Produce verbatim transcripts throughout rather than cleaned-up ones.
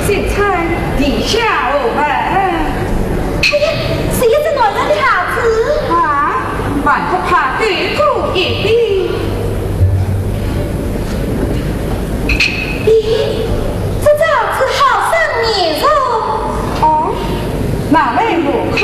先生，地下无门。哎呀，是一只男人的鞋子。啊，万不怕对过一比。咦，这招子好生面熟。哦，那为何看？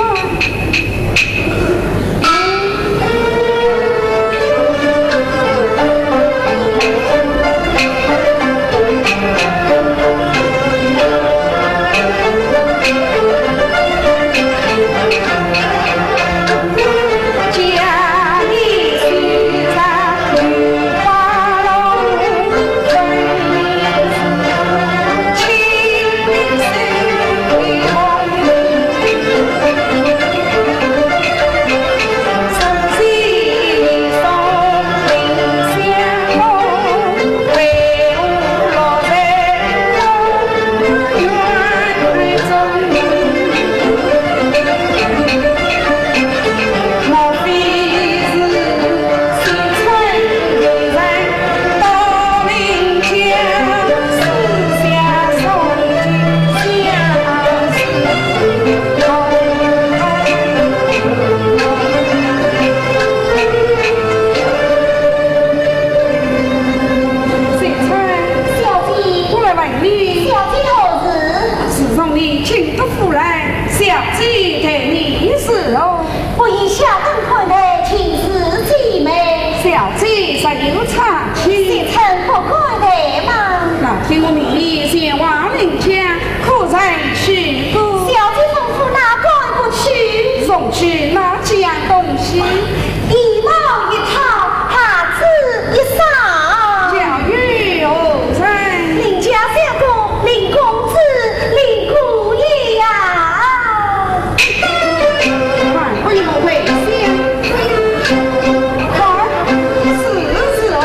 小姐。我来问你。小姐何事？自从你进得府来，小姐待你如何？不以下等看待，尽是姐妹。小姐尚有差池。小生不敢怠慢。那天我命你前往林家，可曾去过？小姐吩咐，哪敢不去？送去哪几样东西？ 衣帽一套，鞋子一双。要与何人？林家相公，林公子，林姑爷呀。万不用回想。啊，是，是啊。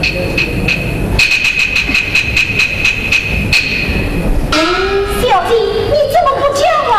小姐，你怎么不讲话？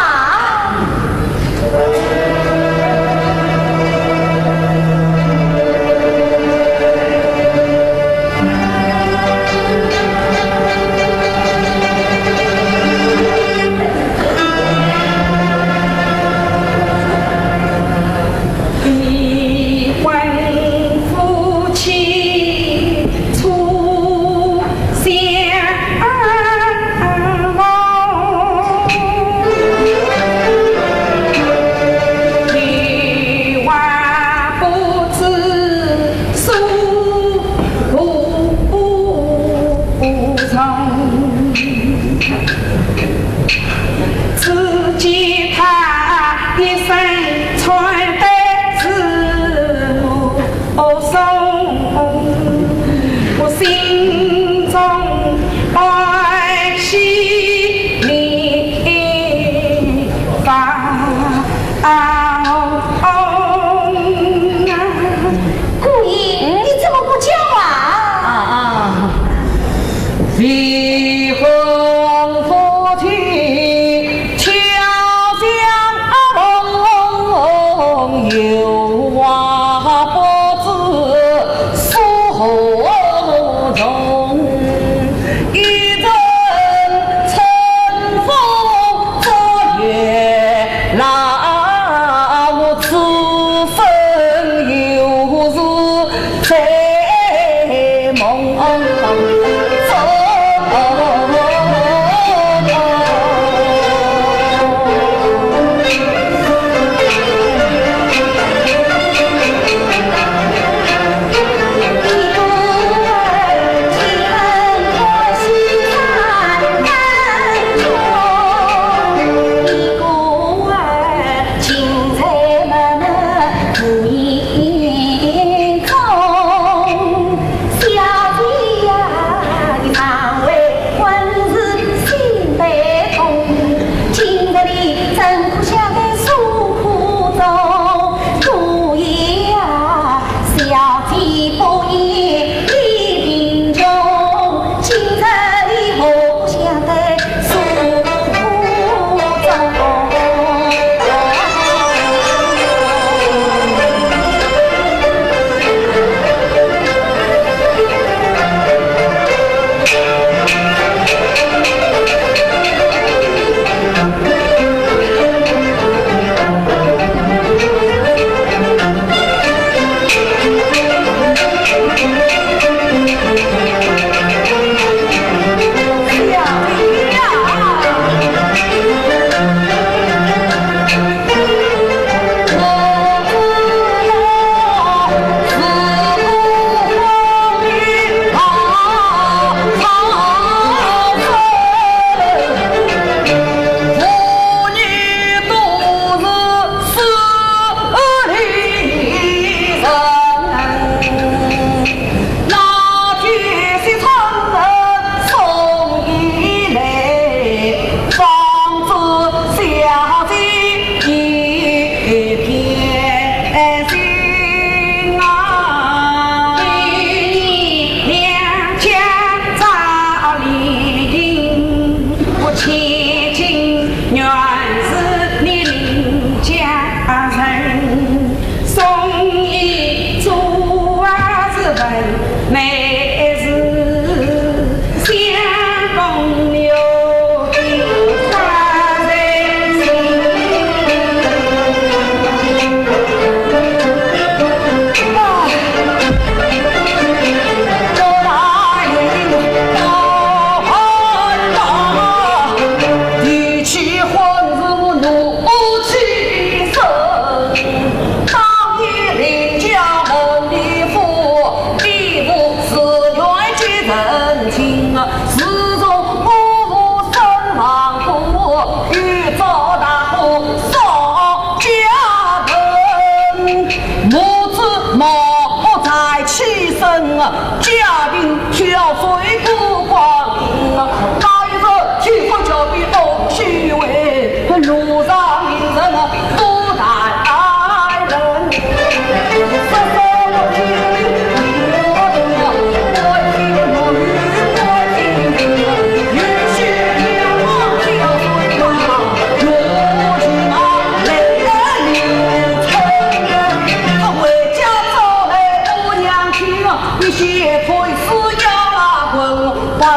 姑爷，你怎么不讲话？啊，啊。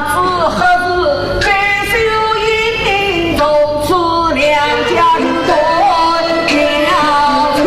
子何事？这就一定从此两家断了亲。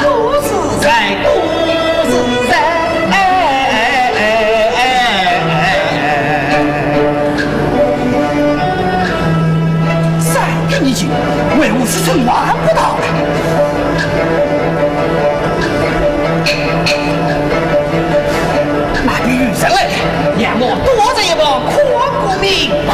都是在，都是在。哎，哎，哎，哎，哎，哎。三个已经，为何是陈万不到了？那个女人来了，让我躲在一旁看个明白。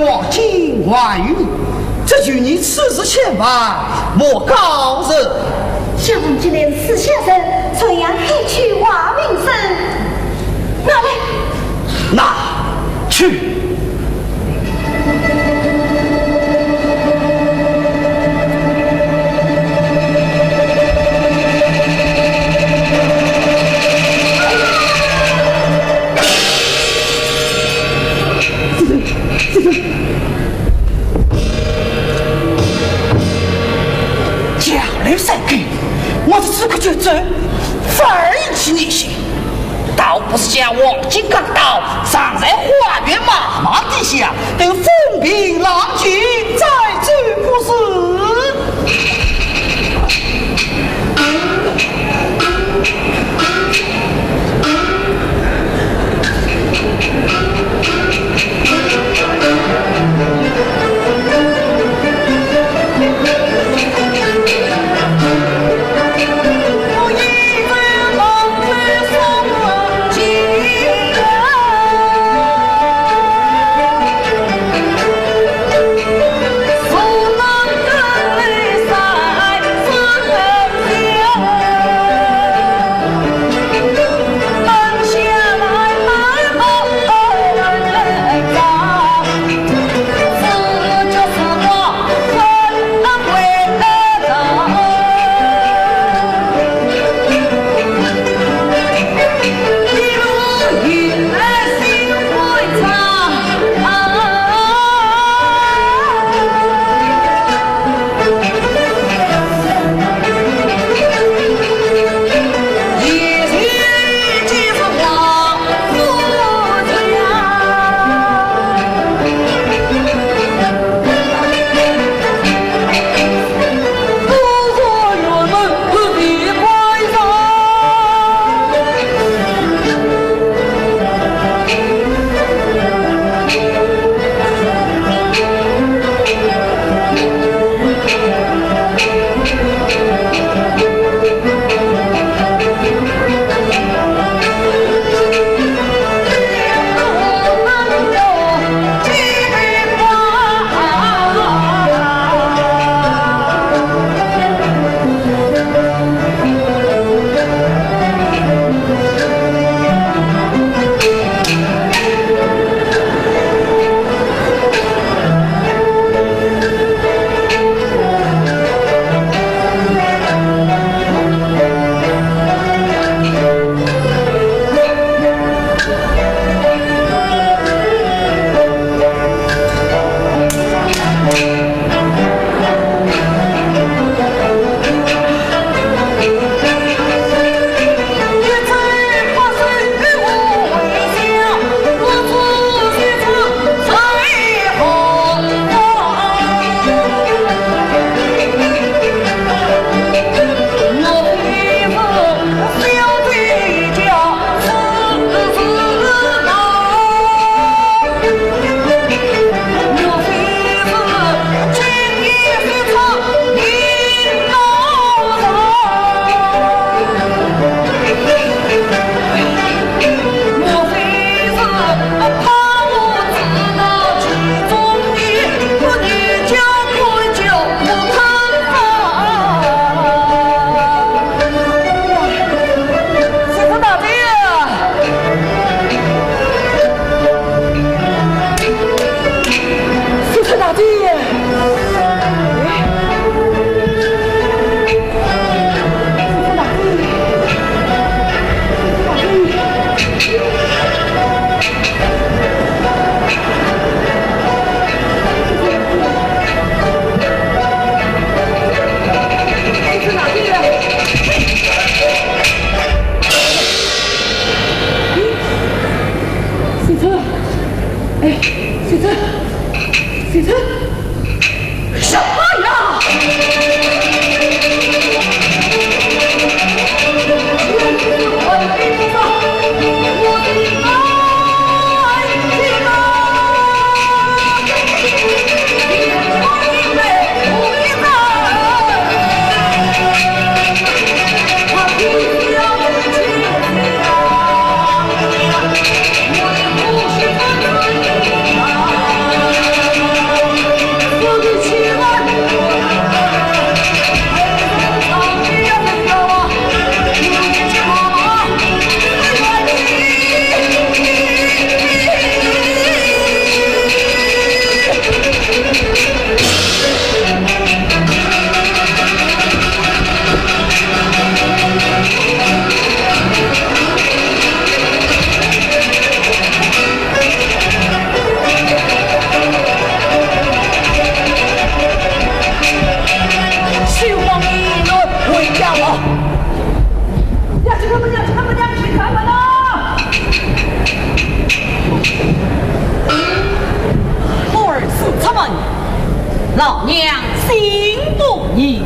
王金还于你，这与你此事牵犯，莫告人。将王金的事下人，传扬黑去华名声。拿来。拿去。叫了三更，我是此刻就走，反而引起你些。倒不如将王金刚刀藏在花园茫茫地下，等风平浪静再走不迟。 姑爷，老娘心不宁。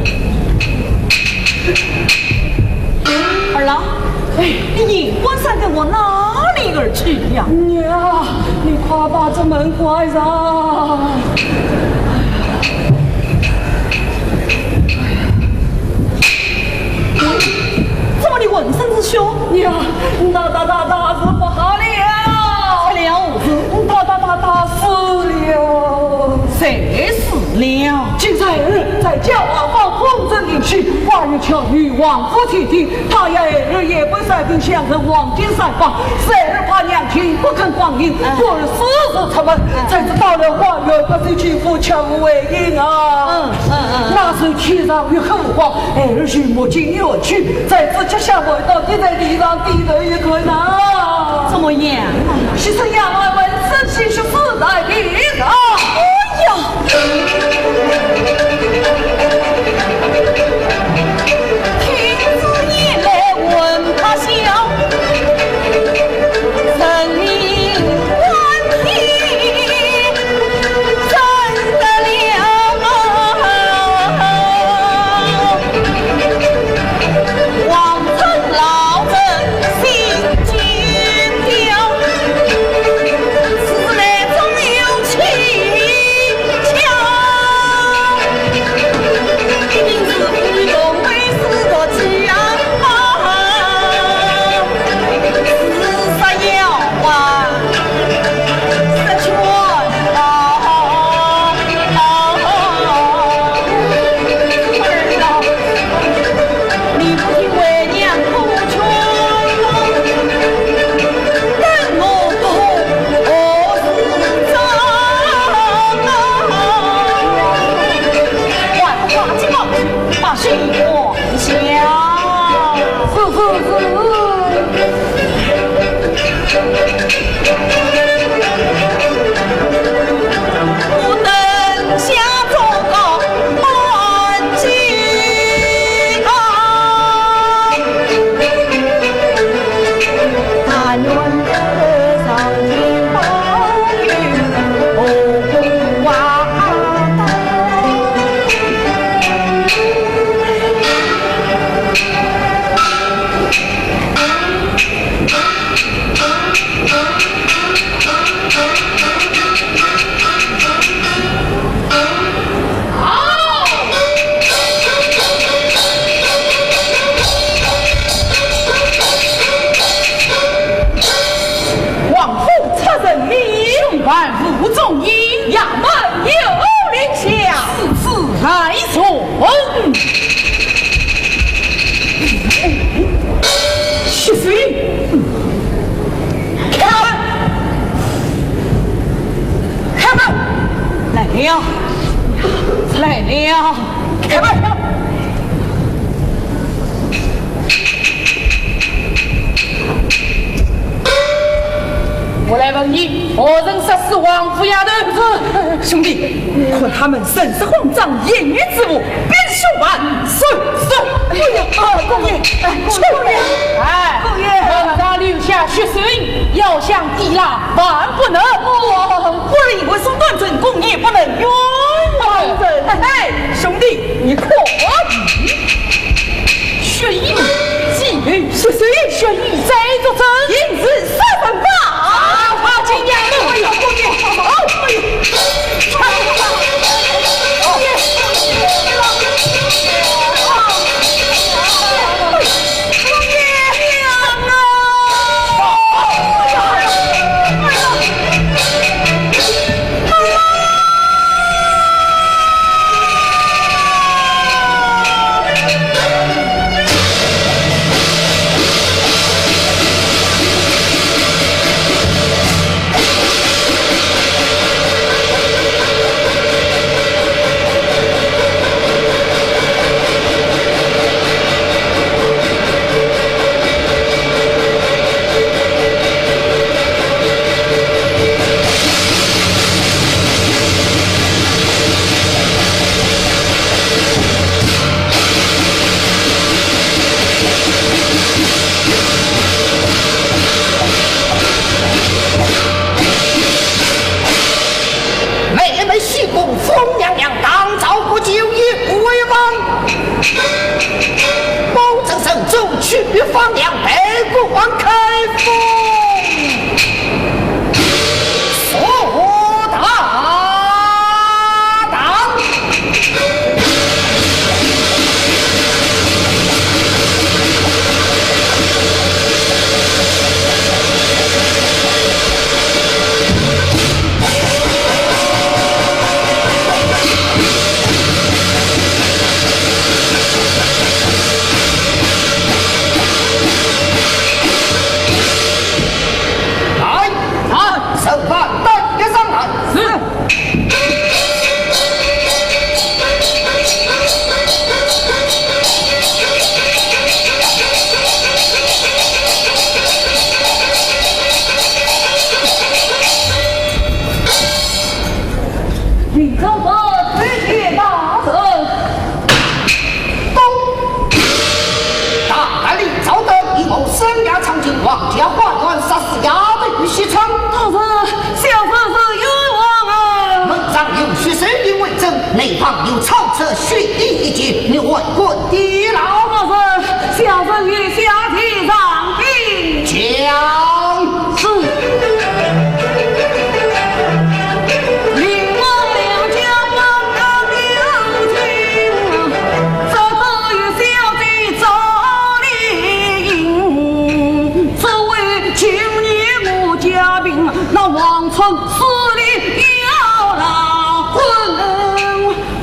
儿啊，哎，你银冠闪电往哪里而去呀？娘，你快把这门关上。怎么你浑身是血？娘，大大大大是不好了。出了何事？大大大大死了。谁死了？今日在教皇宫中饮酒，花言巧语，王府前厅，他要儿也不三分相认，黄金三方，是儿怕娘亲不肯光临，嗯。故而私自出门，嗯。谁知到了花园，不知岳父却无回音啊。嗯，嗯，嗯。那时天上月黑风高，儿就没进园去，谁知脚下滑倒，跌在地上，低头一看呐。怎么样啊？是这样啊，浑身是血，死在地上。哎呀！ 王府出人命，万无中意，衙门有令下，此事害人。血水，开门！开门！来了，来了！ 开门！我来问你，何人杀死王府丫头？兄弟，看他们神色慌张，言语支吾，便速办。是，是。哎呀，啊，姑爷，哎，姑爷，哎，姑爷，门上留下血水，要想抵赖，万不能。哦，我儿以为是断证，姑爷不能冤枉。哎，兄弟， 你可以。血雨既有，血水，血雨再作证，应是杀人犯。啊，快进衙门。哎呦，姑爷，哦，哎呦，姑爷，放粮，备国王开封。速打来，来，手把单子上来。是。领奏本日大人。 咚！大胆的赵德，一谋生涯闯进皇家花园，杀死丫头与惜春。大人，小生是冤枉啊！门上有血手印为证，内房有草车血滴一溅，你还敢抵赖？大人，小生愿下跪上禀。讲。 是。令我两家分担了情，只得与小姐做了姻。只为今年我家贫，那王春死里要赖婚。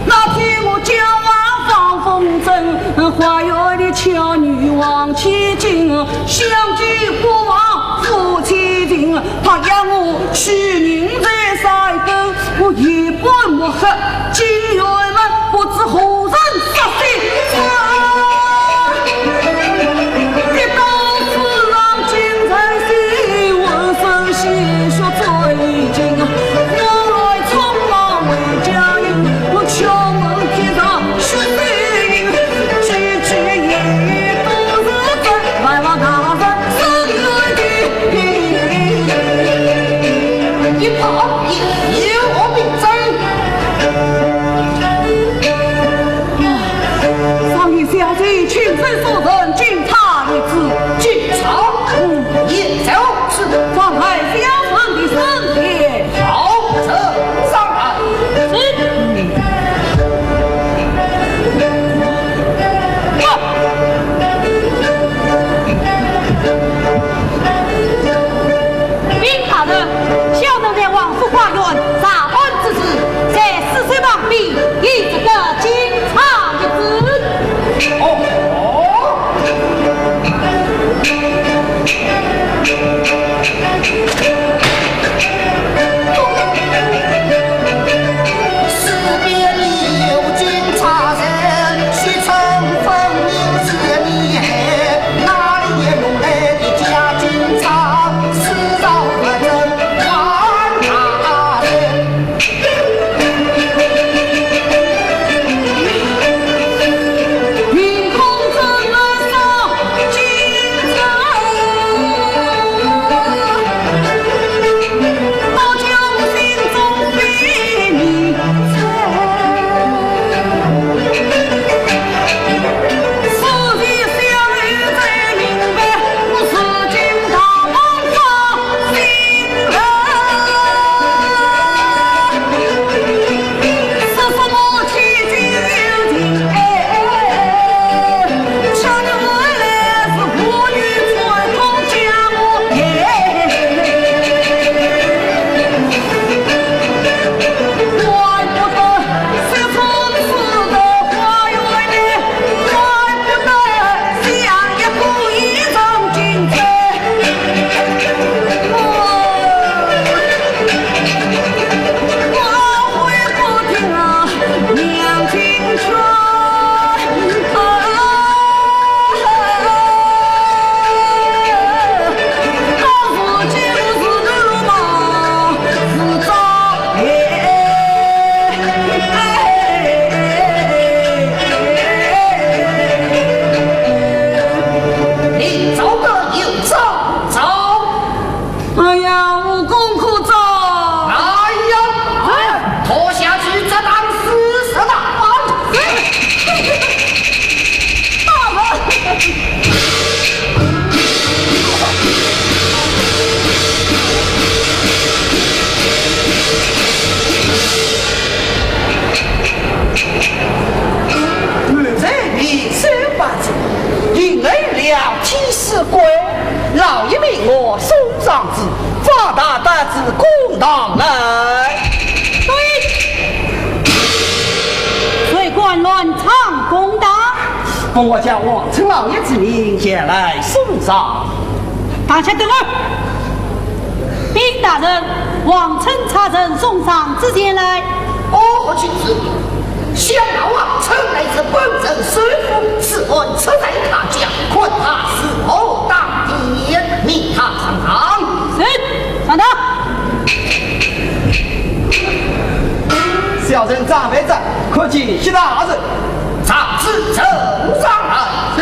那天我叫啊放风筝，花园里巧女望千金，想起过往夫妻情，他要我娶人在山沟，我一般抹黑，金玉满不知何人杀心肠。跌倒四浪金山寺，浑身鲜血最尽，我来匆忙回家。 我敲门叩首血泪淋，句句言语都是真，还望大人伸冤的。一旁一，一旁一。 上面小姐亲自送人，敬茶一盅。敬茶？嗯。也就是。状态小生的身体。好，这上来。是。禀大人，小生在王府花园查案之时，在尸首旁边有这个敬茶一盅。哦。老爷命我送状子，方大胆子公堂来。对，谁敢乱闯公堂？封我叫王琛老爷之命前来送状。大家等我。禀大人，王琛差人送状子前来。哦，何其子，想那王琛乃是本镇首富，此案出在他家，看他是何当的，命他上堂。是，上堂。小人张备着，叩见谢大人。状子呈上来。是。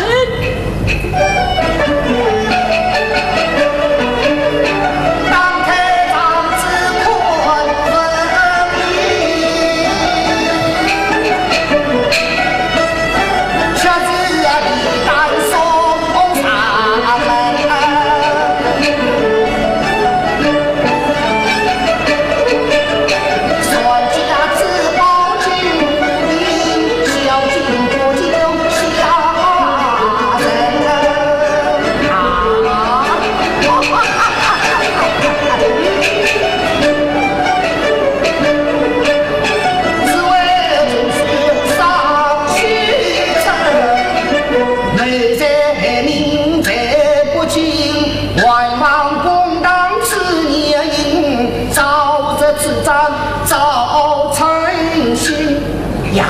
呀，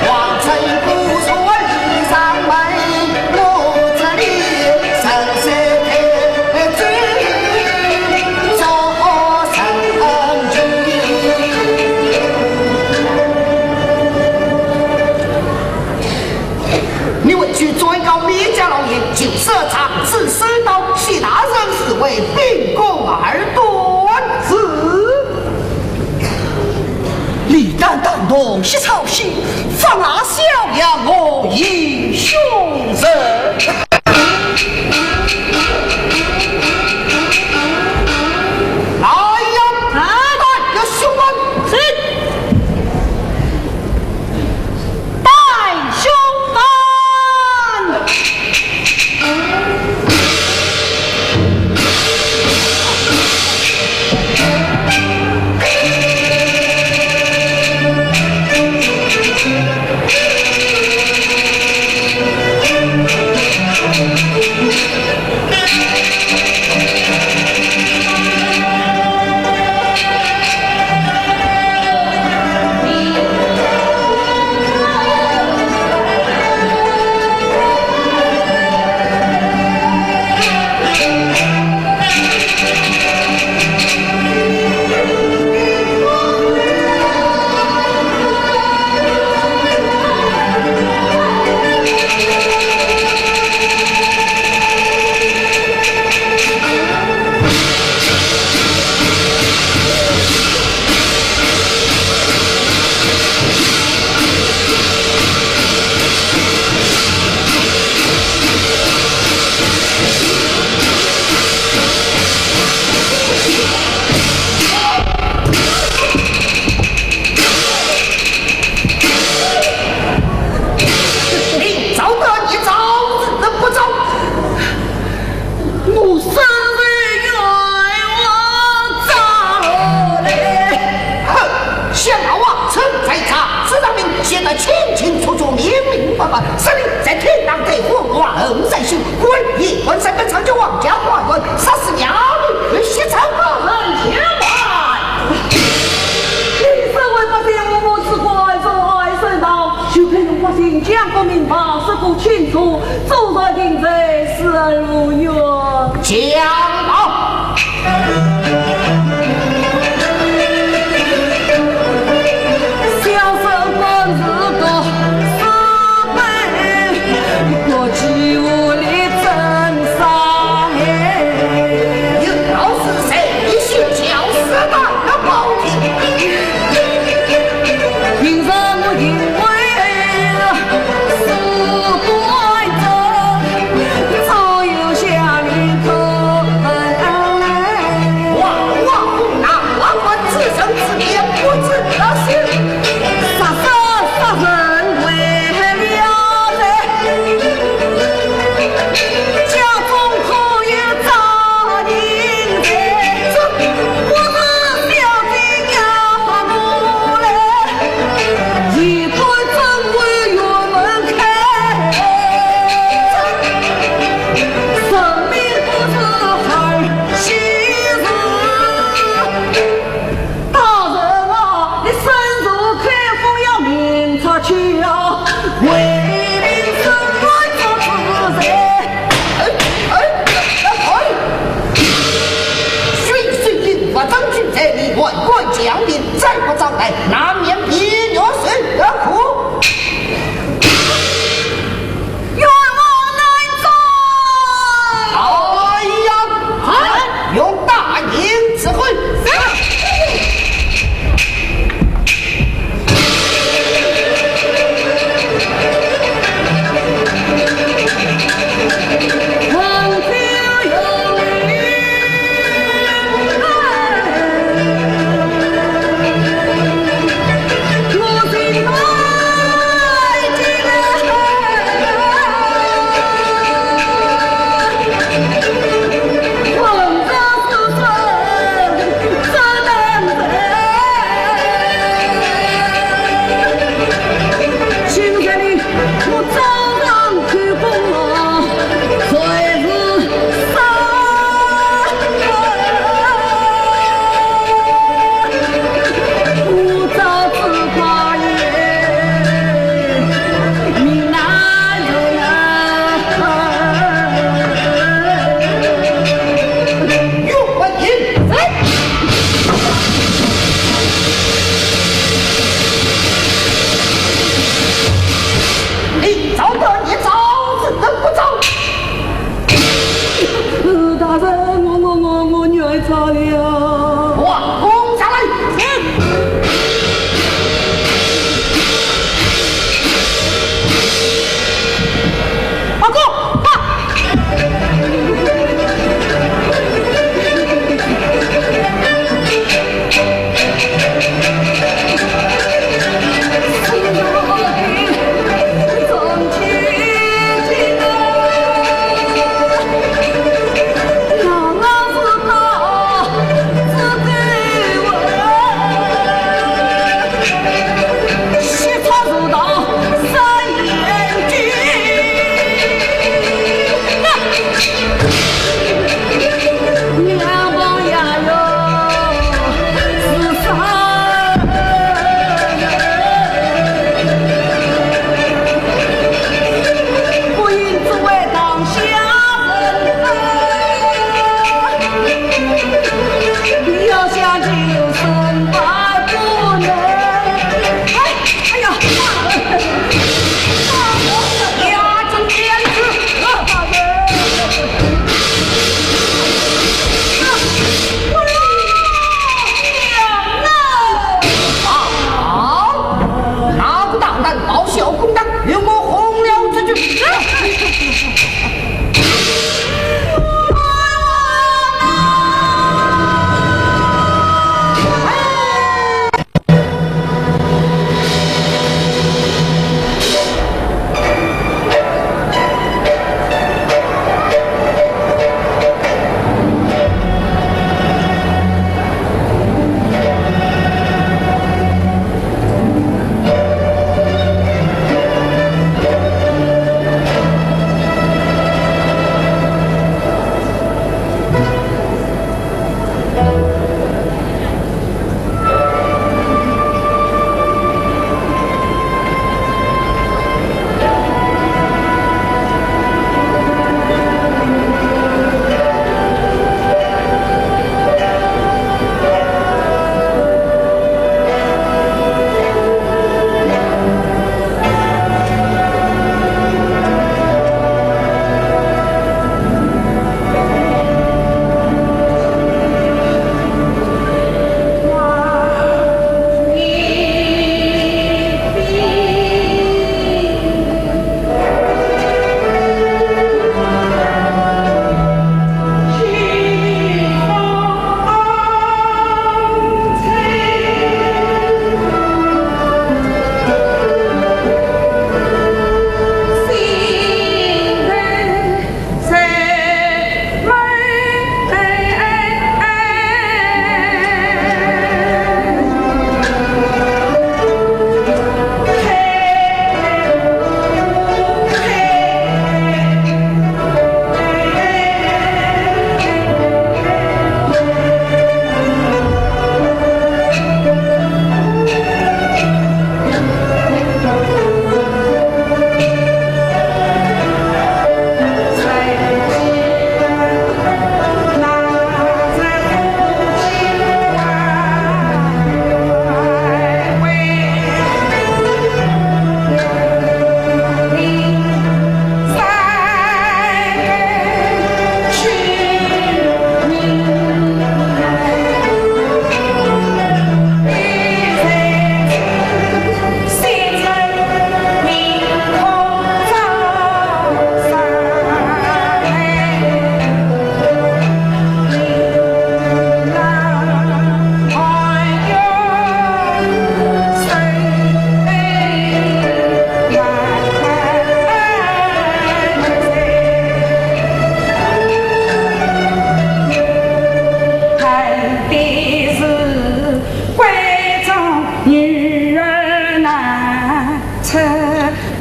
王琛不说礼上门，我这里深深的罪做深情。你回去转告你家老爷，就说状子收到，谢大人是为秉公而断。是。 李旦、旦同、薛操、谢，方腊、萧阳，我英雄人。来呀！啊！带个凶犯。是。带凶犯。 你招得，你招，人不招。我身为冤枉招来。哼，想那王琛在状子上面写得清清楚楚、明明白白，说明在天堂地府万恶在先，故而夜半三更闯进王家花园，杀死娘女，与血溅花园。你身为百姓，无母之官，受害受盗，休肯用百姓讲个明白，说个清楚，做人定罪，死而无怨。讲吧。小生本是个 哇哇，为民伸冤做主人。哎，哎，哎，哎！水水令法当军在你，万官将令，再不招来，难免被虐受苦。冤枉难招。哎呀，哎，用大刑伺候。是。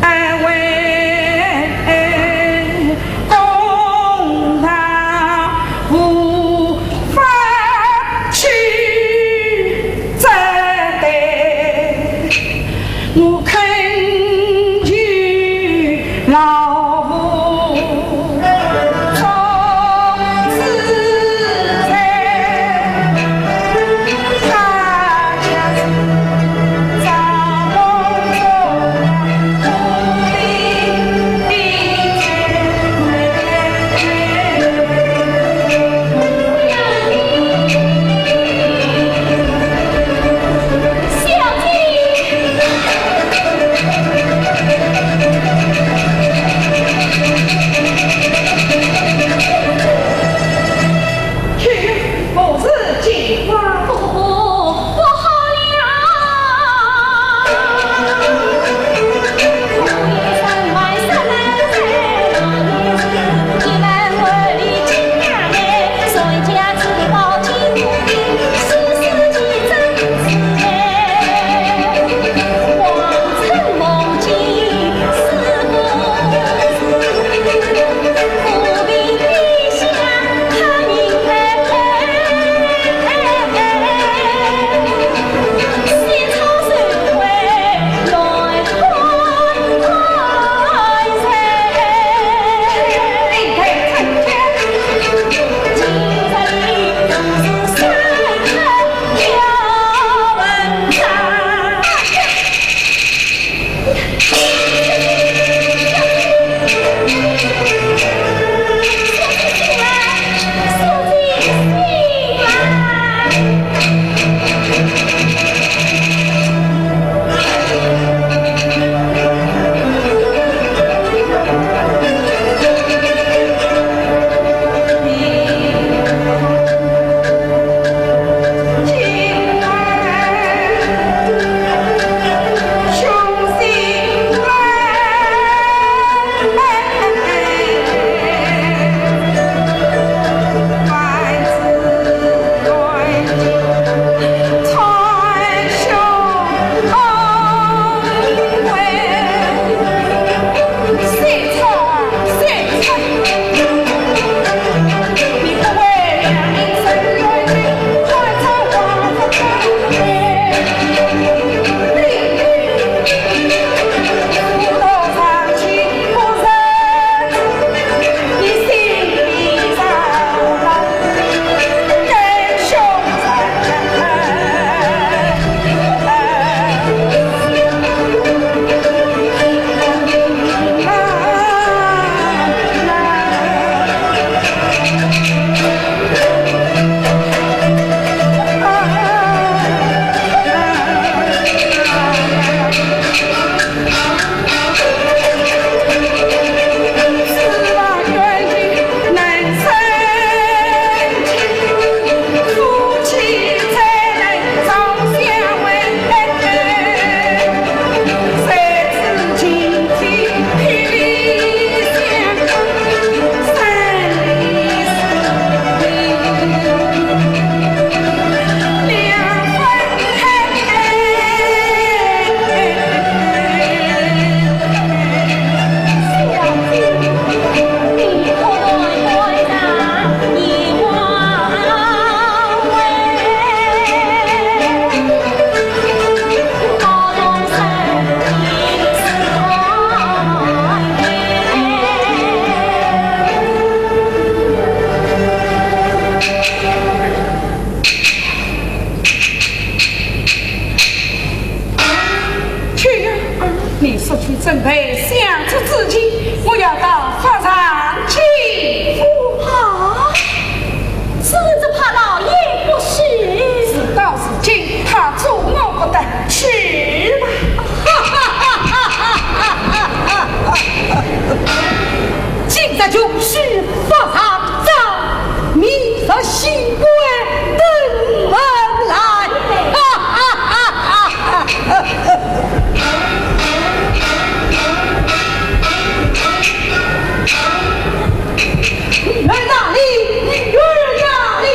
安慰公道无法去责备，我恳求老父做主宰。 去，不是进官。不，不好了！去呀，你速去准备相国之礼，我要到法场去。啊，这个只怕老爷不许。事到如今，他阻我不得，去吧。今日就去法场找你这新官登门来。你人哪里？你人哪里？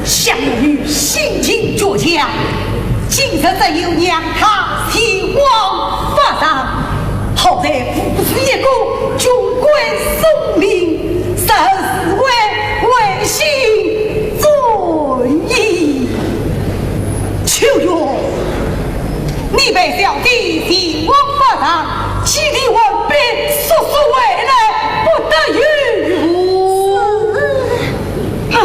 想我女心情倔强，今日只有让她前往法场，好在无事一个穷鬼送命，实是为，为心转意。秋月，你陪小姐前往法场，千里วันเพ็ญ速速回来，不得有误。唉。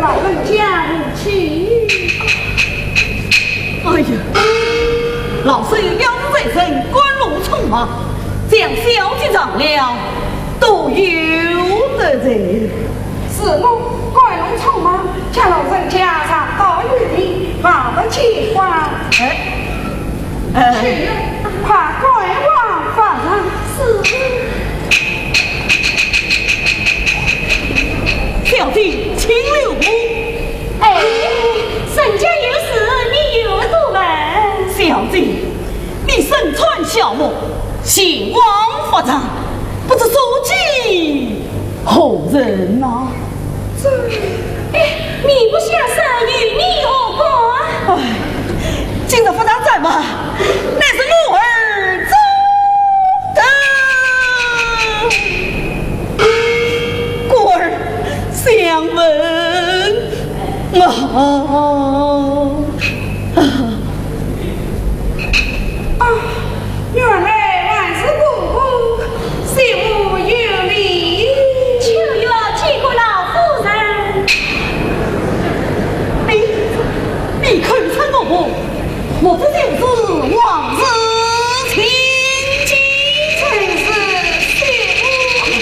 老人家无礼。哎呀，老身有要事在身，赶路匆忙，将小姐撞了，多有得罪。是我赶路匆忙，将老人家撞倒于地，还不见怪。哎，呃，去，快赶往法场。是。小姐，请留步。哎，人家有事，你又多问。小姐，你身穿孝服，前往法场，不知所见何人呐？这，哎，你不下山，与你何干？哎，今日法场战罢，乃是我儿中的。故而相问啊。啊，原来还是哥哥，小姐有礼。秋月见过老夫人。你，你看穿我，我这就是王氏亲戚。真是小姐。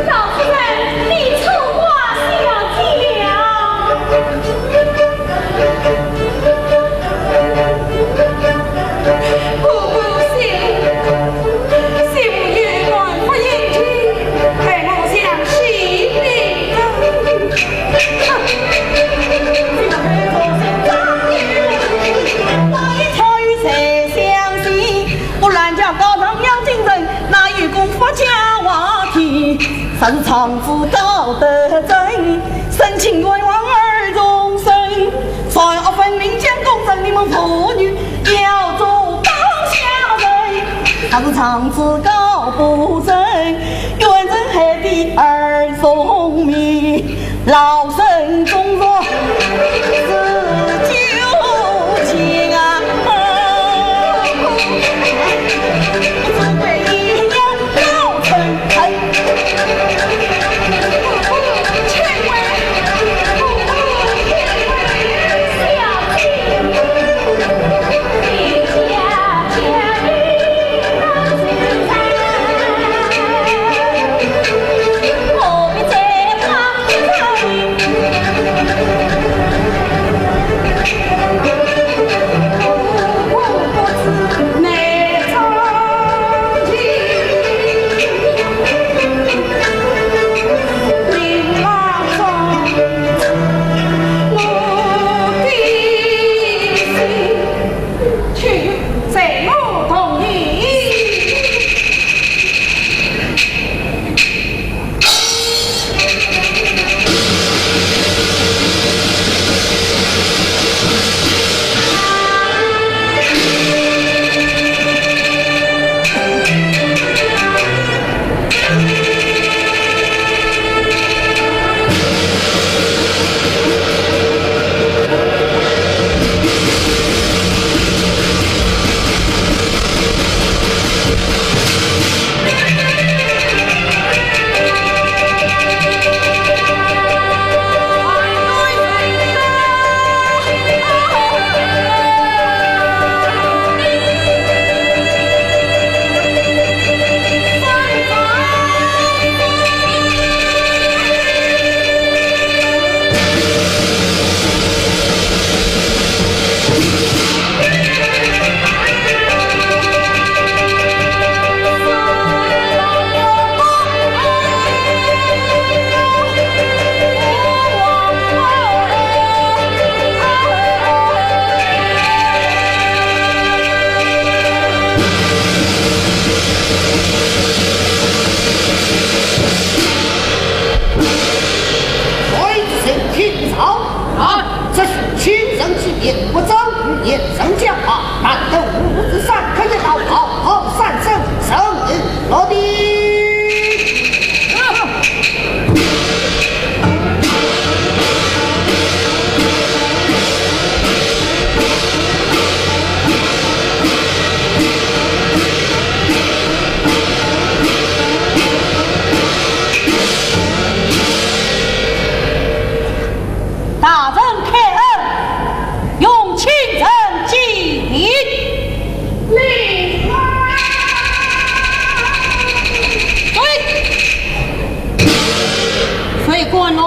老夫人，你错怪小姐了。哥哥，小姐，小姐有案不应情，害我想起你了。哼！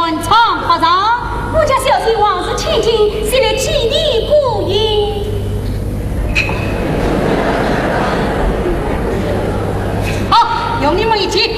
欢唱花场，我家小姐王氏千金，前来祭奠姑爷。好，容你们一见。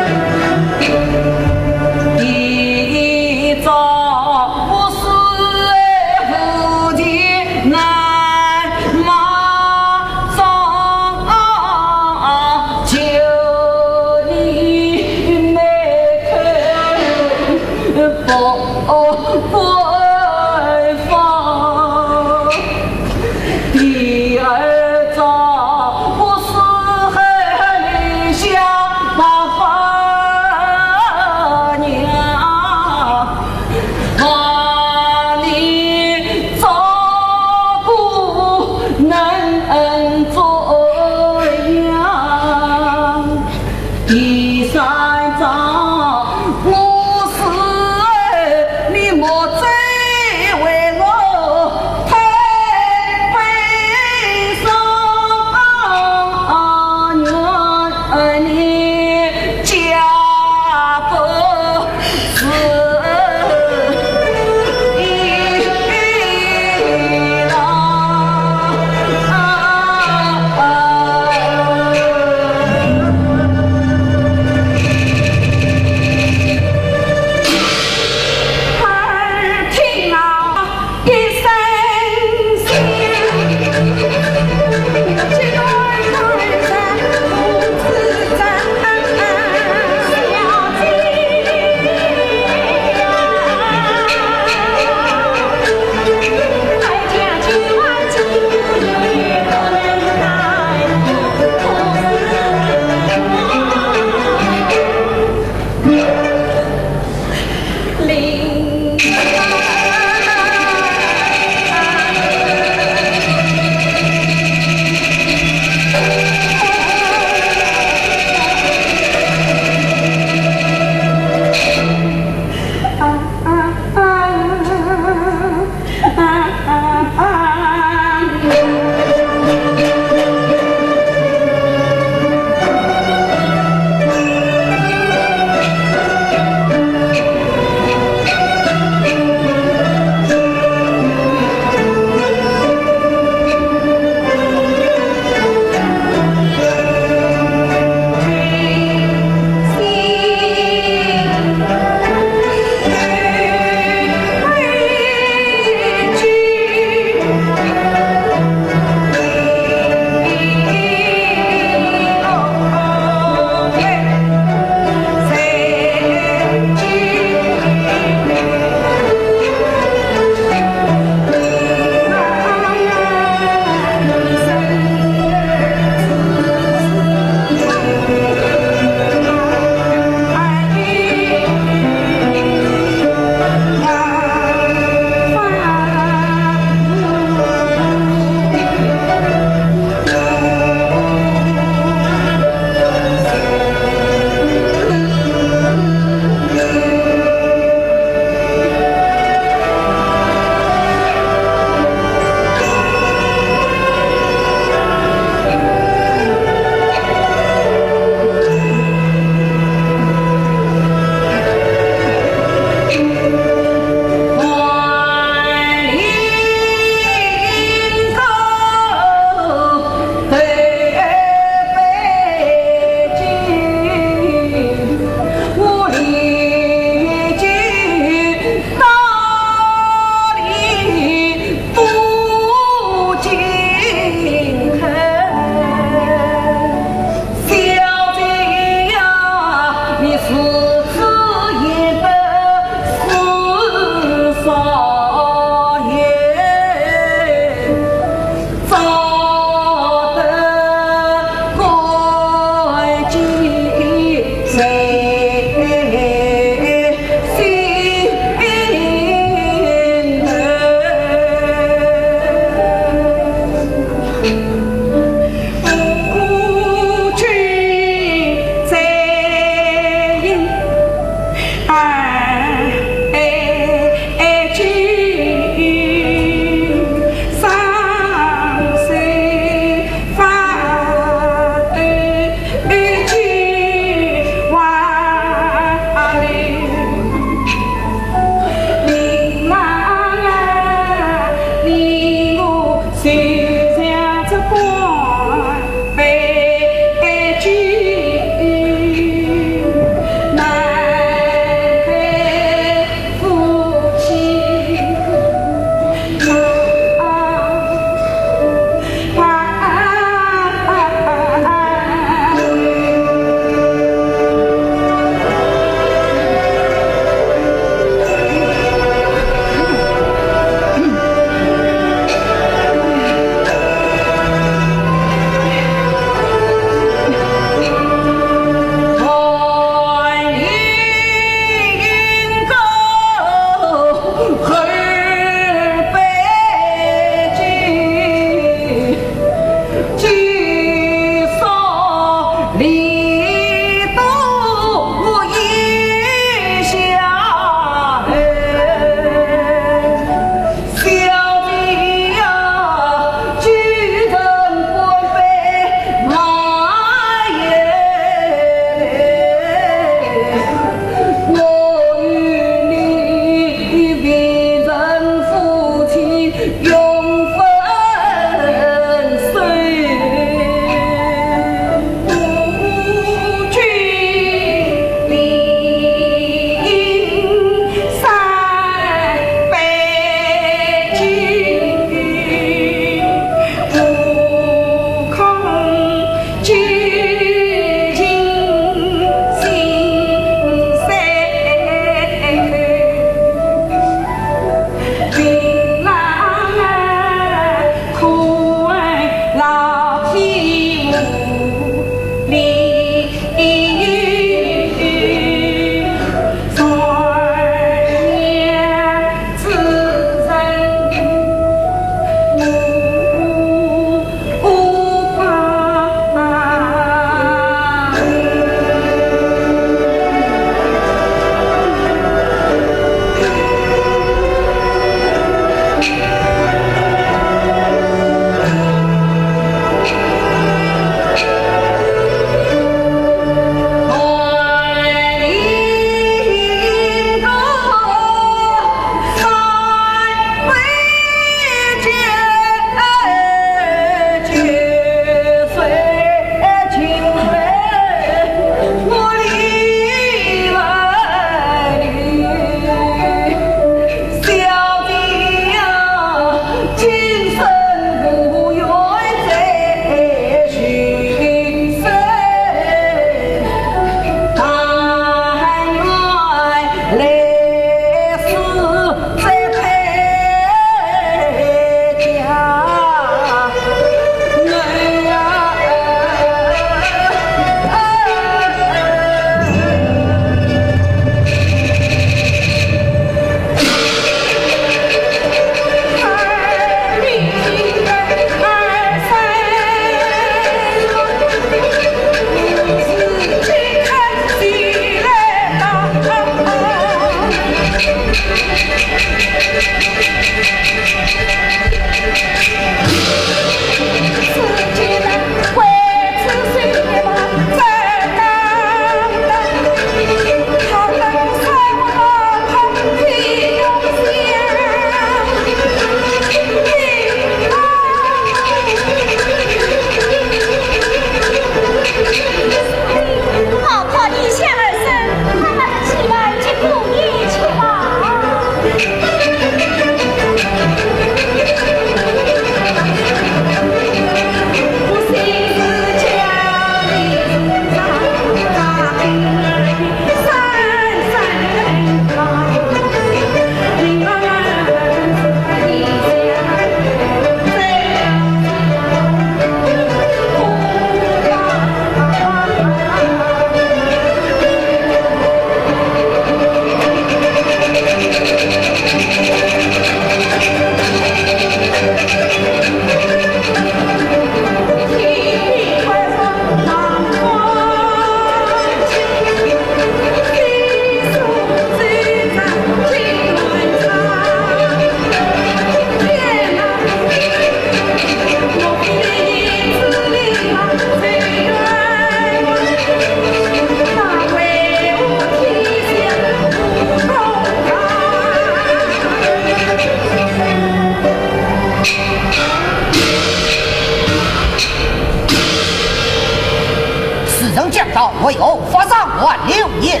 还留一人。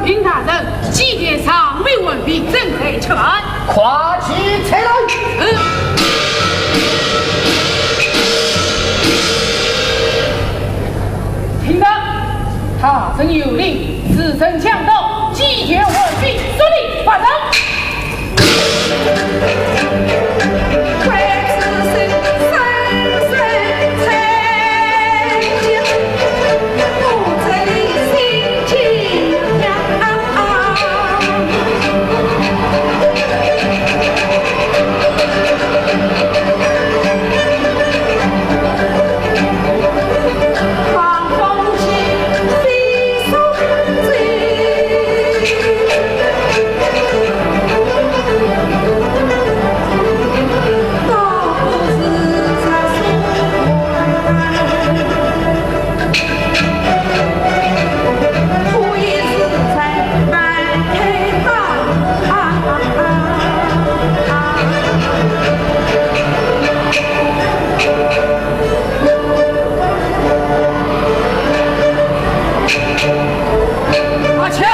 禀大人，祭典尚未完毕，正在吃饭。快请出来。嗯。听着，大人有令，时辰将到，祭典完毕，速立法场。 阿强！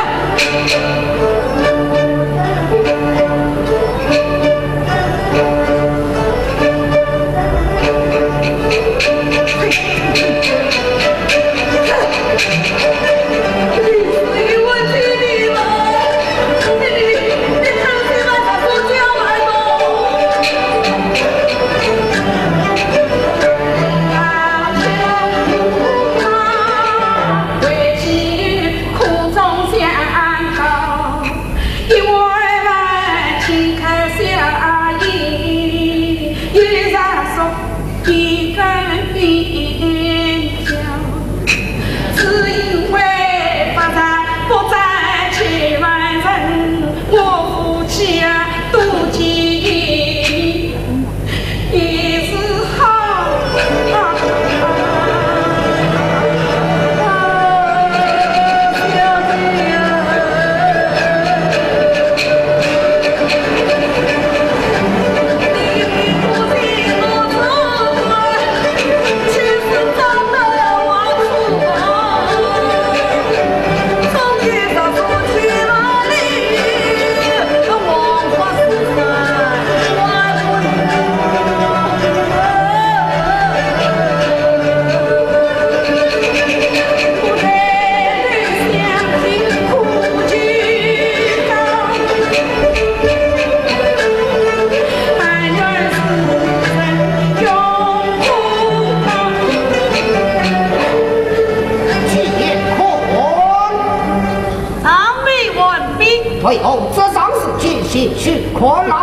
尚未完毕。退后，这桩事情细细看来。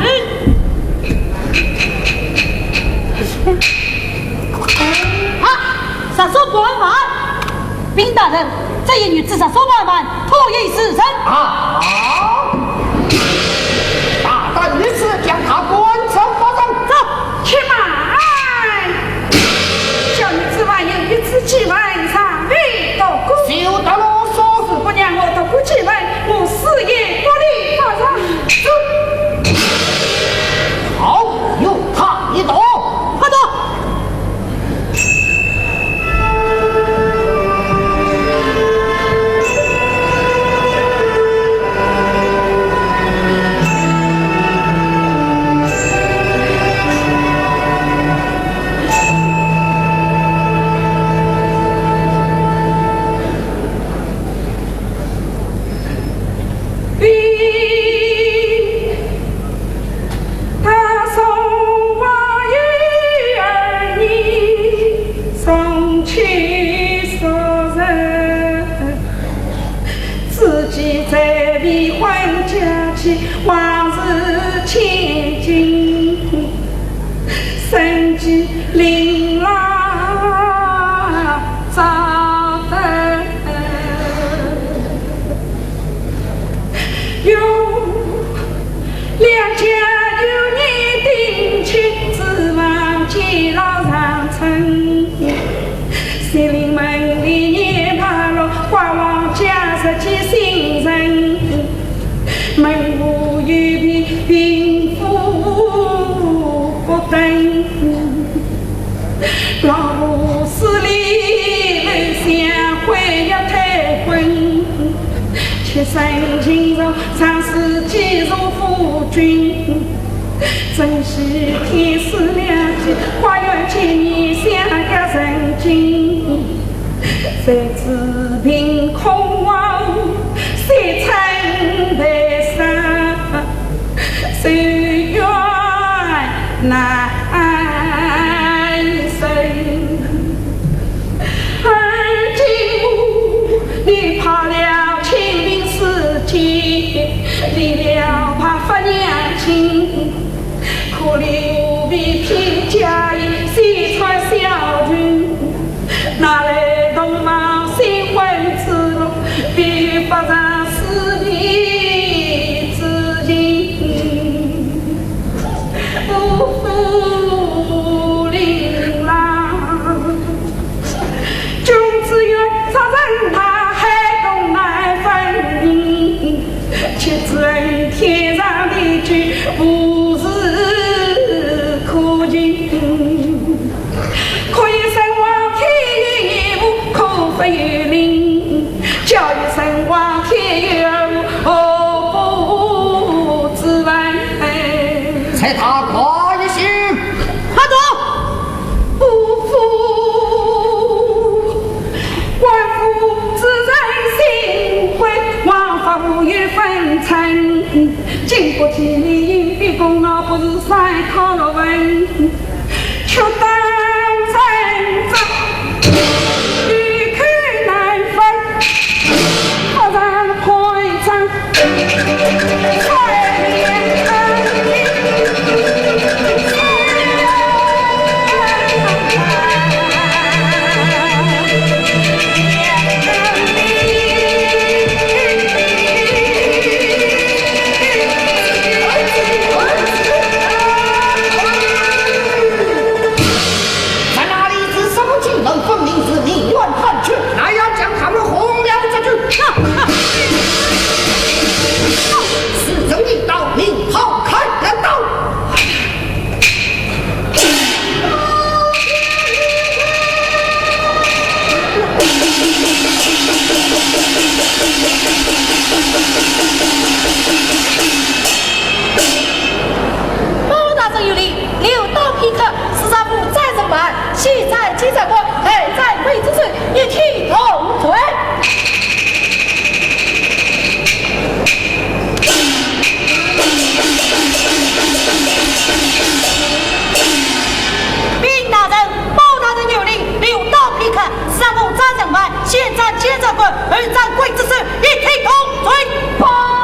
是。啊，杀手不犯法。禀大人，这一女子杀手不犯法，可疑是人。啊！大胆女子，将她关上法场。走。且慢！ 小女子还有一次机会尚未度过。休得啰嗦。若不让我度过机会，我死也不立法场。好，由她一道。快走。一生情重，常思寄托夫君。珍惜天赐良机，跨越千年相隔人境。谁知凭空望，谁曾悲伤，谁愿难 生。而今你抛了清贫世间，离了白发娘亲，苦留无比贫家业，西川小郡，哪来同胞新婚之乐，比不上思念之情。 不负令郎。君子远弋，山大海东难分明。岂知恩天长地久，无事可寻。可以身亡天有无，可分有灵。 叫一声望天有无，何不自问？在他快一些。快走！不负官夫之人心归，枉法无有分寸。经不起你因比功劳，不是善可论。 却当成责，有口难分，不然判斩，罪连恩情。在哪里？ 是什么情分？分明是命案犯罪，那要将他们轰了出去。是人一刀，命好砍两刀。包大人有令，留刀片刻，是丈夫斩人犯， 现斩监斩官，后斩刽子手，一体同罪。禀大人，包大人有令，留刀片刻，是丈夫斩人犯，现斩监斩官，后斩刽子手，一体同罪。包大人！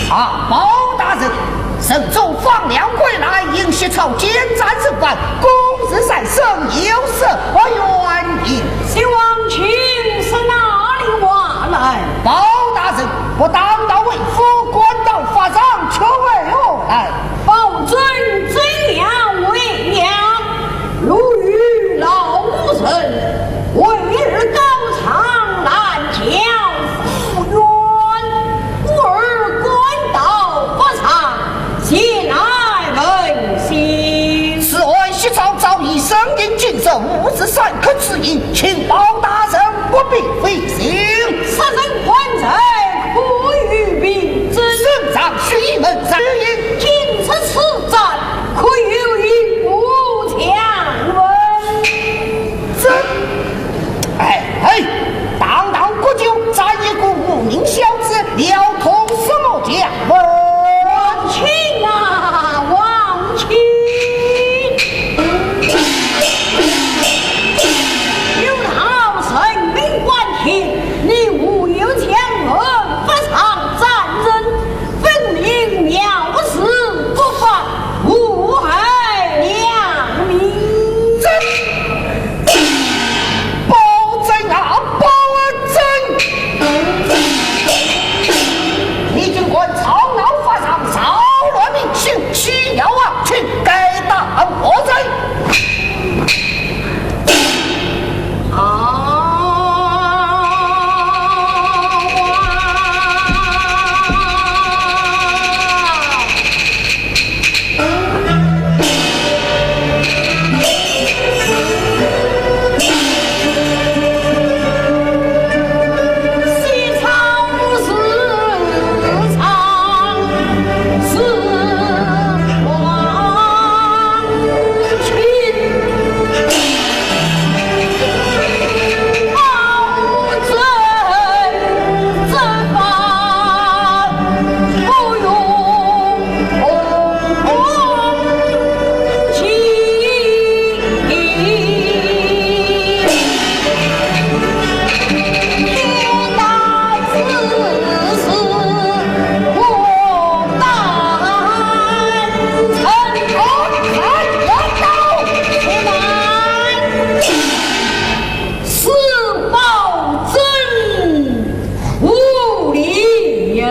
啊，包大人， 陈州放粮归来，因粮草兼斩人犯，公事三生，有失不远矣。先王请说哪里话来？包大人，不当道为夫，官道法上却为何来？包拯尊娘为娘，路遇老无人，为儿告状，拦轿赴冤。 故而官道法上，前来问讯。此案粮草早已审定尽收，无事三刻之因，请包大人不必费心。杀人犯罪，可有凭证？圣上须以门上。今日此斩，可有印和强文？这 哎，哎，堂堂国舅斩一个无名小子，要通什么强文？军官吵闹发上，扰乱民心，需要王军该打何罪？啊！是包拯无礼呀！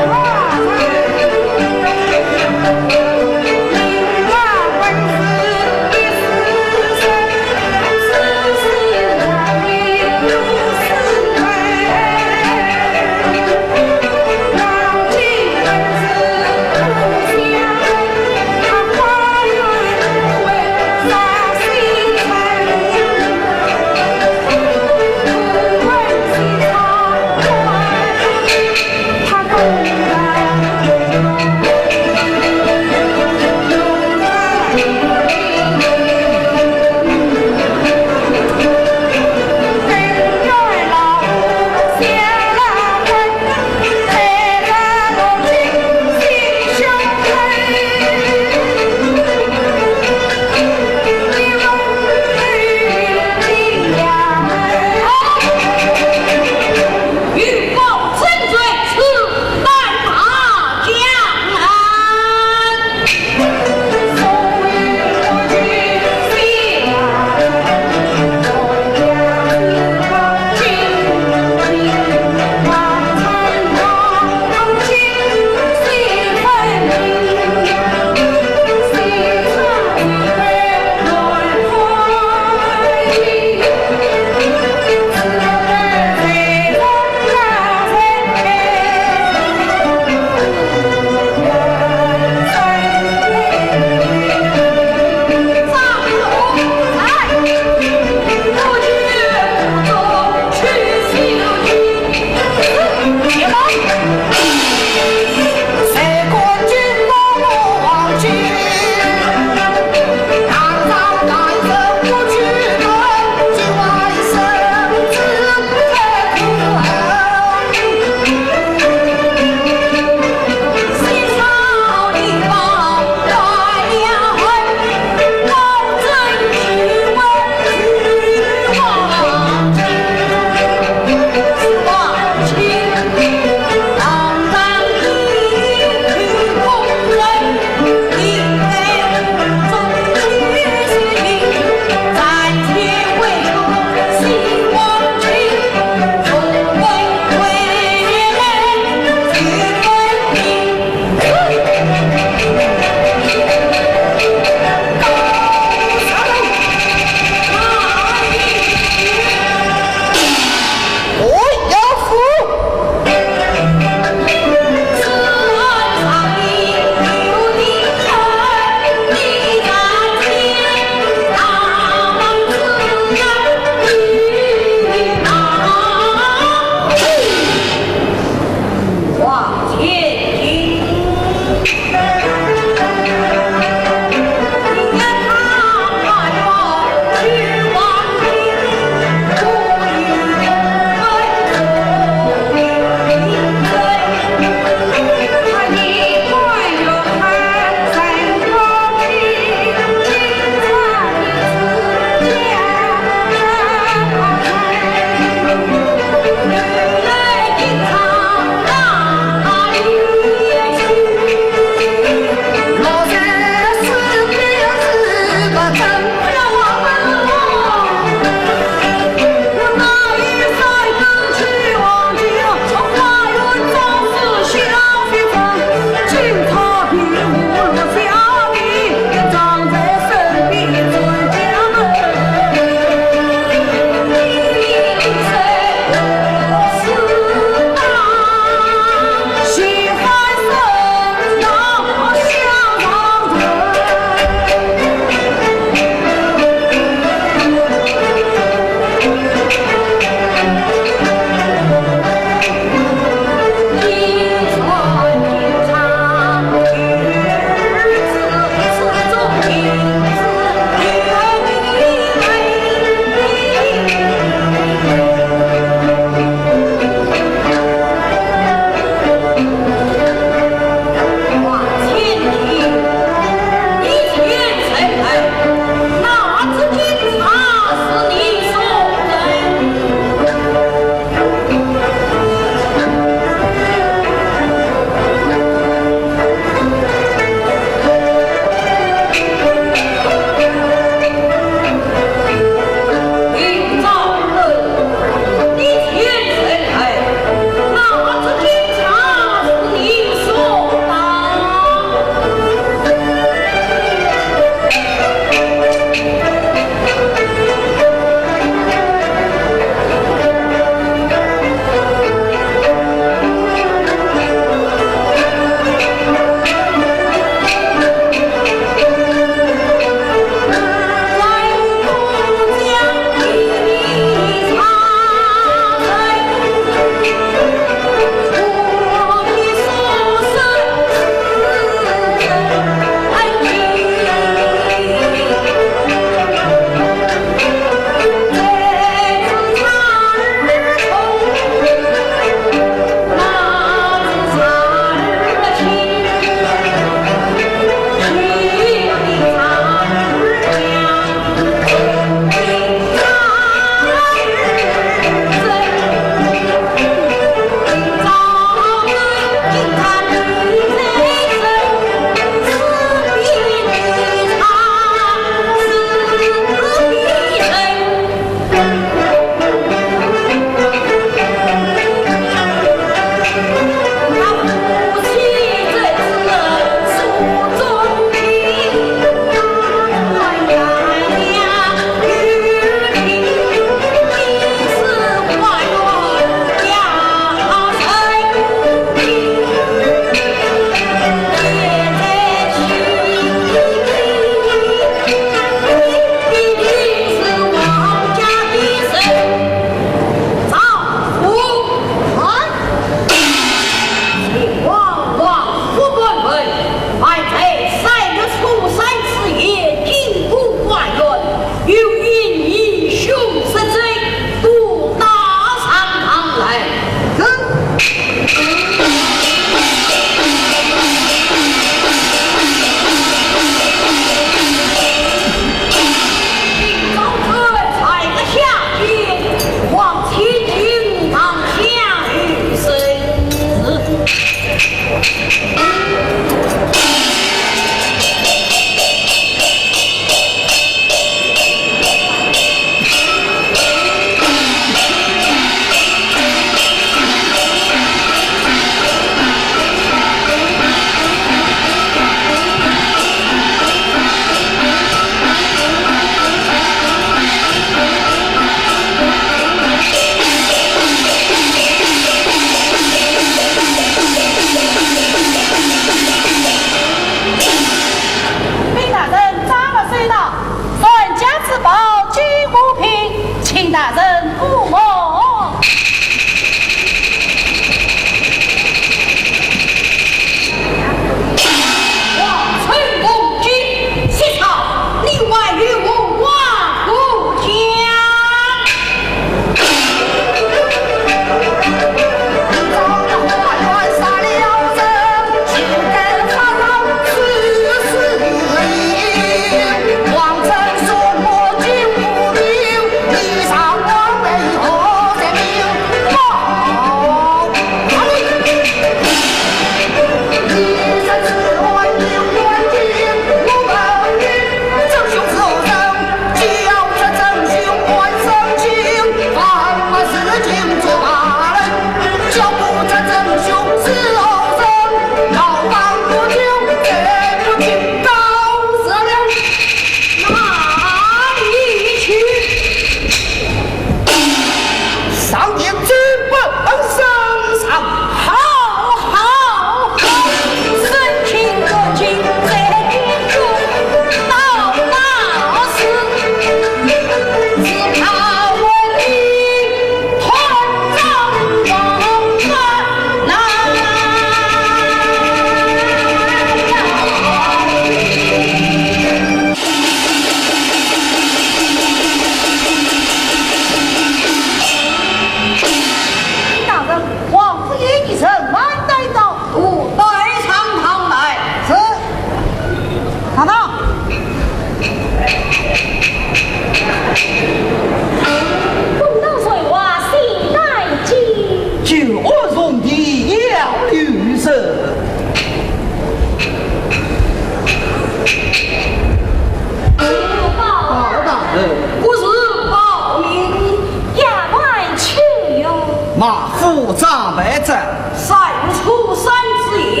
长辈子。在我出山之夜，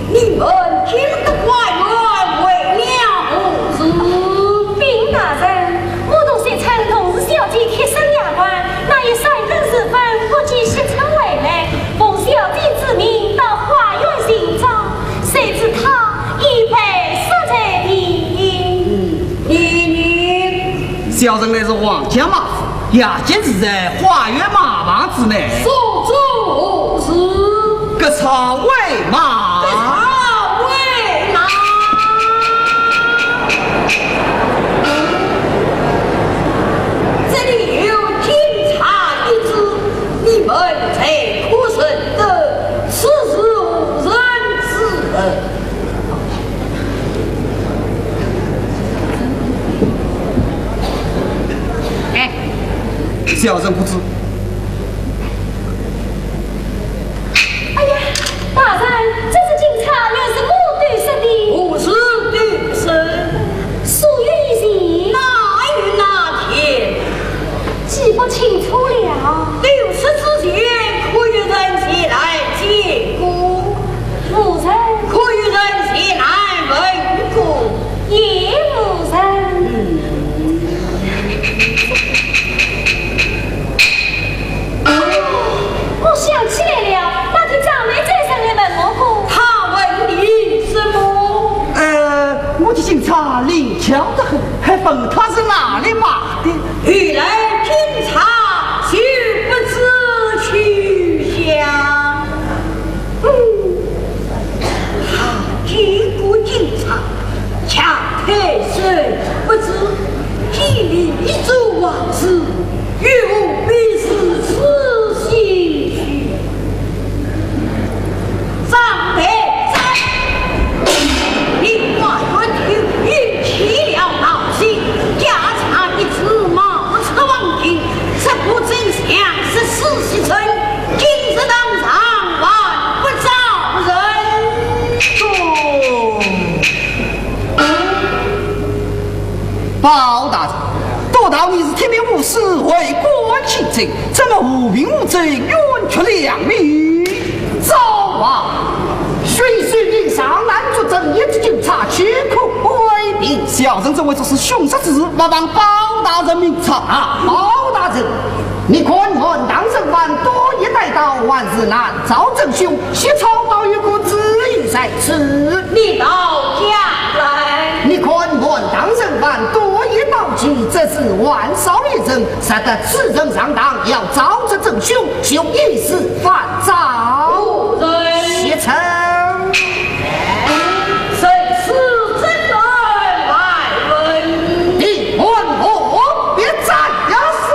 你们进得花园为了何事？禀大人，我同惜春同是小姐贴身丫鬟，那日三更时分，不见惜春回来，奉小姐之命到花园寻找，谁知她已被杀在地里。你，你，小人乃是王家马夫，夜间住在花园马棚之内。所作何事？割草喂马。割草喂马。这里有金钗一支，你们才可认得，此事何人之物？ 哎，小人不知。哎呀，大人，这支金钗原是我丢失的。何时丢失？数月以前。哪月哪天？记不清楚了。丢失之前，可有人前来见过？ 无人。可有人前来问过？也无人。哦，我想起来了，那天张梅再三来问我过。她问你什么？呃，我的金钗灵巧得很，还问她是哪里买的。原来金钗就不知去向。 嗯，她见过金钗，却太岁不知，见你一桩往事，与我便如此心虚。张梅哉，你花园偷运起了闹剧，家产一支冒出王庭，这不正像是死西村？ 今日堂上还不招人。报大人，都道你是铁面无私、为国尽忠，怎么无凭无证、冤屈两名？招啊！巡视令上，拦住正义之警察，岂可为凭。小人怎会做此凶杀之事？还望包大人明察。啊，包大人， 你看满堂人犯多已带到，还是难招真凶，薛超倒有个主意在此。你倒讲来。你看满堂人犯多已到齐，只是还少一人，若得此人上堂，要招这真凶，就一时犯招。何人？薛超。 谁是真来问？你问我，别站呀！谁？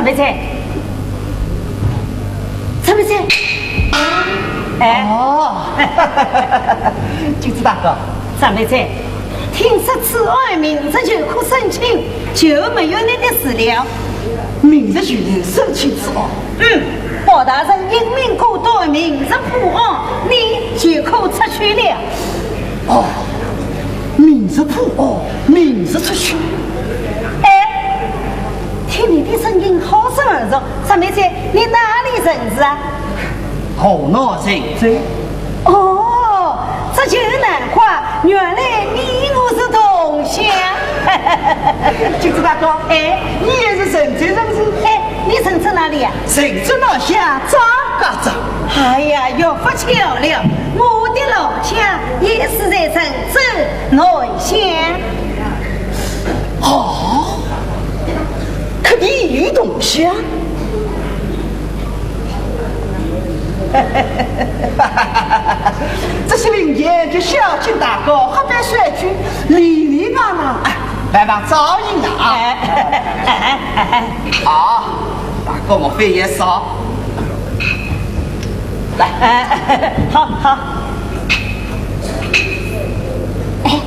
张妹子，张妹子，哎，哦，金枝大哥，张妹子，听说此案明日就可审讯，就没有你的事了。明日就能审讯此案？嗯，包大人英明果断，明日破案，你就可出去了。哦，明日破案，明日出去。哎， 听你的声音好生耳熟，张妹子，你哪里人氏啊？河南鄭州。哦，这就难怪，原来你我是同乡。金枝大哥，哎，你也是郑州人氏？哎，你郑州哪里呀？郑州老乡张家庄。哎呀，越发巧了，我的老家也是在郑州南乡。 哦，可比喻同乡。这歇林间就孝敬大哥，喝杯水酒，理理那那，哎，来吧，照应了啊。哎，哎，哎，哎，哎。好，大哥莫费眼色。来。哎，好，好。 哎，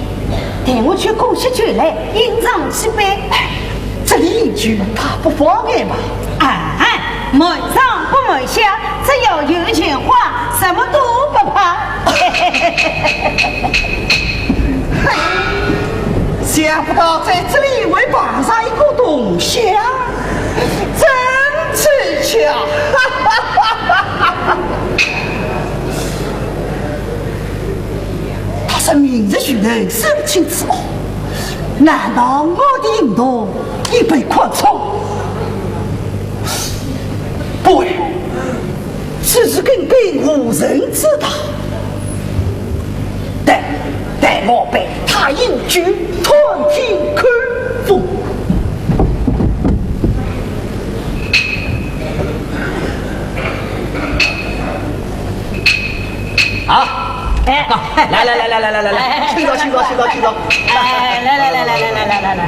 待我去供些酒来，饮上几杯。哎，这里饮酒怕不妨碍吧？哎，瞒上不瞒下，只要有钱花，什么都不怕。嘿，想不到在这里会碰上一个同乡，真凑巧。 他说明日就能审讯此案，难道我的行动已被看穿？不会，此事根本无人知道。待，待我陪他饮酒，探听口风。 好，哎，来来来来来来来来，哎，请坐，请坐，请坐，请坐。哎，来来来来来来来来来。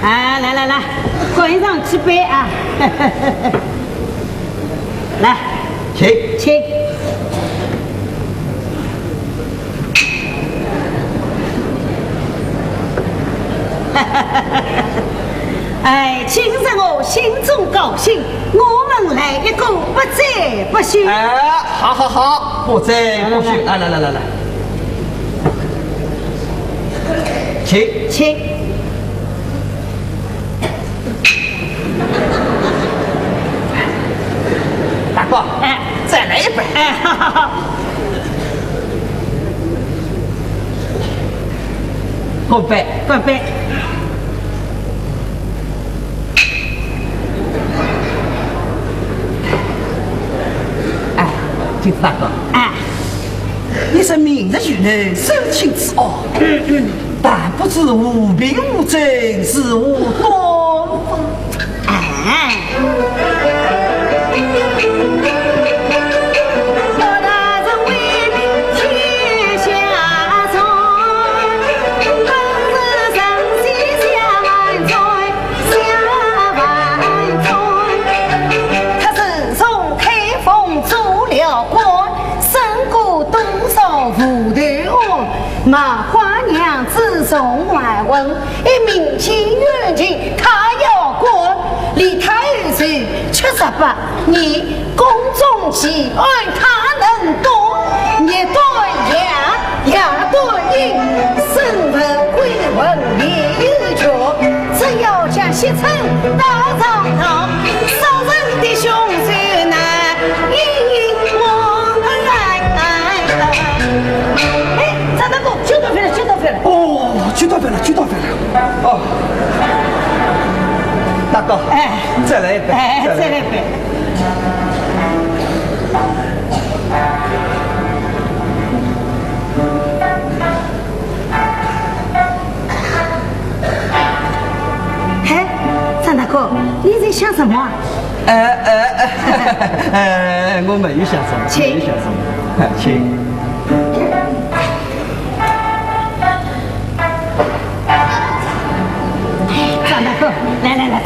哎，来来来，干上几杯啊！来，请，请。 哎，今日我心中高兴，我们来一个不醉不休。哎，好好好，不醉不休，来来来来来，请，请。 大哥，哎，再来一杯。哎，好好好。干杯，干杯。哎，金枝大哥，哎，你说明日就能审讯此案，但不知无凭无证，如何断法？ 他自从开封做了官， 审过多少无头案，卖花娘子送外文，一民间冤情他要管，离他而去七十八年，宫中奇案他能断，日断夜，夜断阴，审问归文也有权，只要将谢春到朝堂，杀人的凶手呢， 哎，张大哥，酒倒翻了，酒倒翻了。哦，酒倒翻了，酒倒翻了。哦，大哥，哎，再来一杯，哎，再来一杯。再来一杯。哎，张大哥，你在想什么啊？ 呃，呃，呃，我没有想什么，请。没有想什么，请。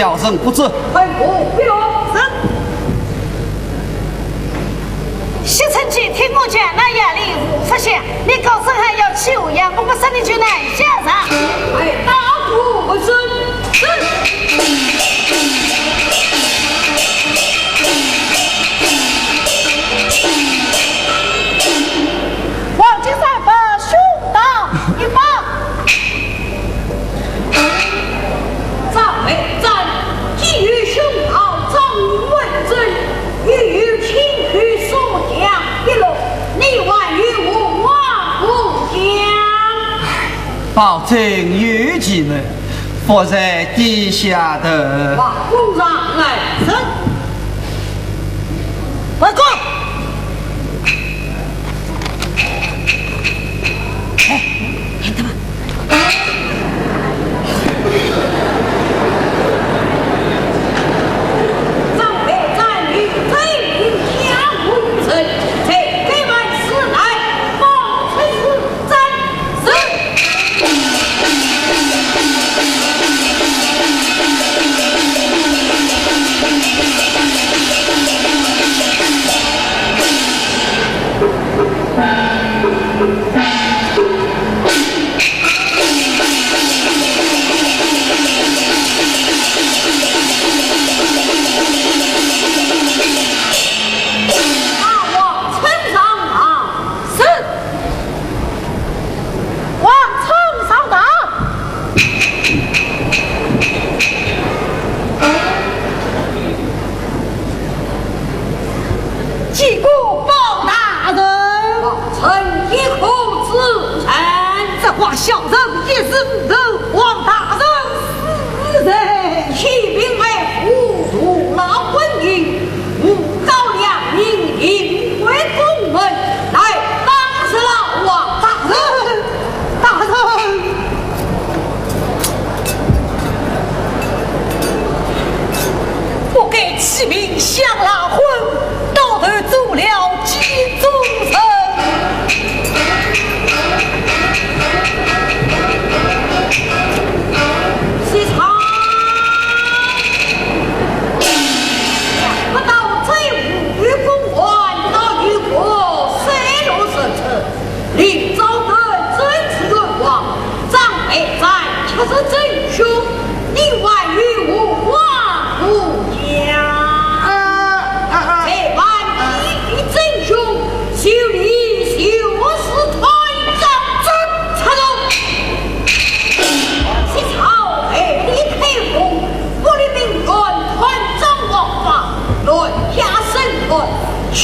小人不知。哎，不用。是。谢承吉，听我讲，那夜里无法想，你高声喊要去无恙，我不说你就难下场。哎，大哥不准。是。黄金三百兄道一方。 赵备战，既有兄道，赵云问政，又有亲口所讲一路，你还有何话不讲？保证有其人，伏在地下的。王公上来。是。报告。 哎，哎，他们。张备、张允、张允、夏文成，在这万事来报此事。 大王请上啊。是。王冲上堂。 见过包大人。臣亦可指认。这话小人一视无睹，王大人是谁？启禀万岁，大老官人，吾告良民，临危攻门，来打死老王。大人，大人。 不该起名向老昏，倒头做了奸忠臣。是他。想不到这武功，难道有个水落石出。 临淄的政治人物，张备战却是真凶，你还有何话不讲？啊，啊，啊。这般地痞真凶，就你就是团长。这，插手！西曹被你开封，不立命官，团长王法，乱加审判，去